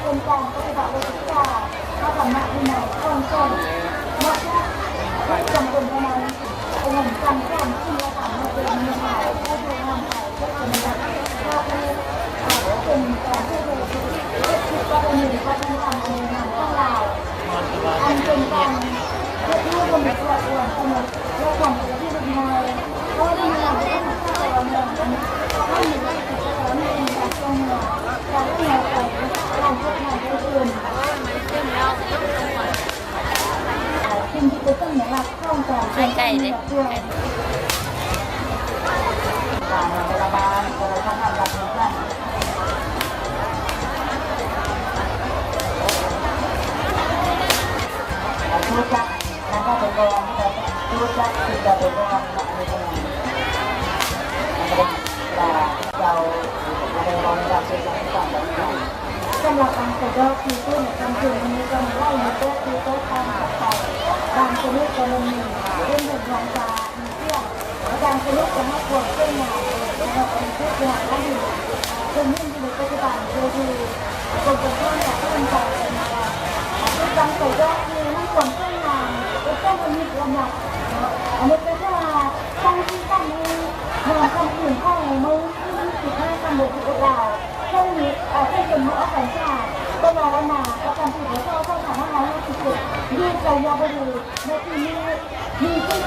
ອົງການປະຕິບັດໂລກິດສາ ພະທຳມະວິໄນຂອງສົງເນາະ ເພື່ອຈຳເປັນເທົ່ານັ້ນ ອົງການສອນສິນລະທຳໃຫ້ແກ່ໝູ່ເຮົາ ຜູ້ຢູ່ຫ່າງໄກ ເພື່ອເປັນການເປັນການຊ່ວຍເຫຼືອເຮັດຜິດປະເພນີວັດທະນະທຳອັນດີງາມຂອງລາວ ອັນເປັນການເຮັດໃຫ້ຄົນລະອວນສະໜຸກ ແລະ ຄວາມເປັນທີ່ລຸກງາມ ເພາະວ່າສຳລັບການສະດອກທີ່ສຸດໃນຄ່ຳຄືນນີ້ກໍໄດ້ມີແຕ່ທີ່ຕ້ອງການໄປ ບາງຊະນິດກໍມີ ເປັນເລື່ອງຂອງການເຊື່ອ ການສະຫຼຸບຈະໃຫ້ຄວາມສວຍງາມ ແລະ ເປັນເລື່ອງອັນທີ່ເປັນເລື່ອງທີ່ໃນປັດຈຸບັນ ໂດຍທີ່ຄົນຈຳນວນຫຼາຍເປັນການ ຄືການສະດອກທີ່ມີຄວາມສວຍງາມ ເປັນຕົ້ນອັນມີຄວາມລັບເນາະ ອັນນີ້ກໍຄືວ່າ ຕັ້ງທີ່ຕັ້ງໃນງານຄຳຄືນຂອງມື້ວັນທີສິບຫ້າ ກັນຍາ ປີລາວ ເຊິ່ງມີ ເຊິ່ງເປັນມື້ອອກພັນສາ ກໍມາລະນາປະຈຳປີ ພ.ສ. ສອງພັນຫ້າຮ້ອຍຫົກສິບເຈັດ ຢູ່ໄຊຍະບູລີ ໃນປີນີ້ມີຂຶ້ນ.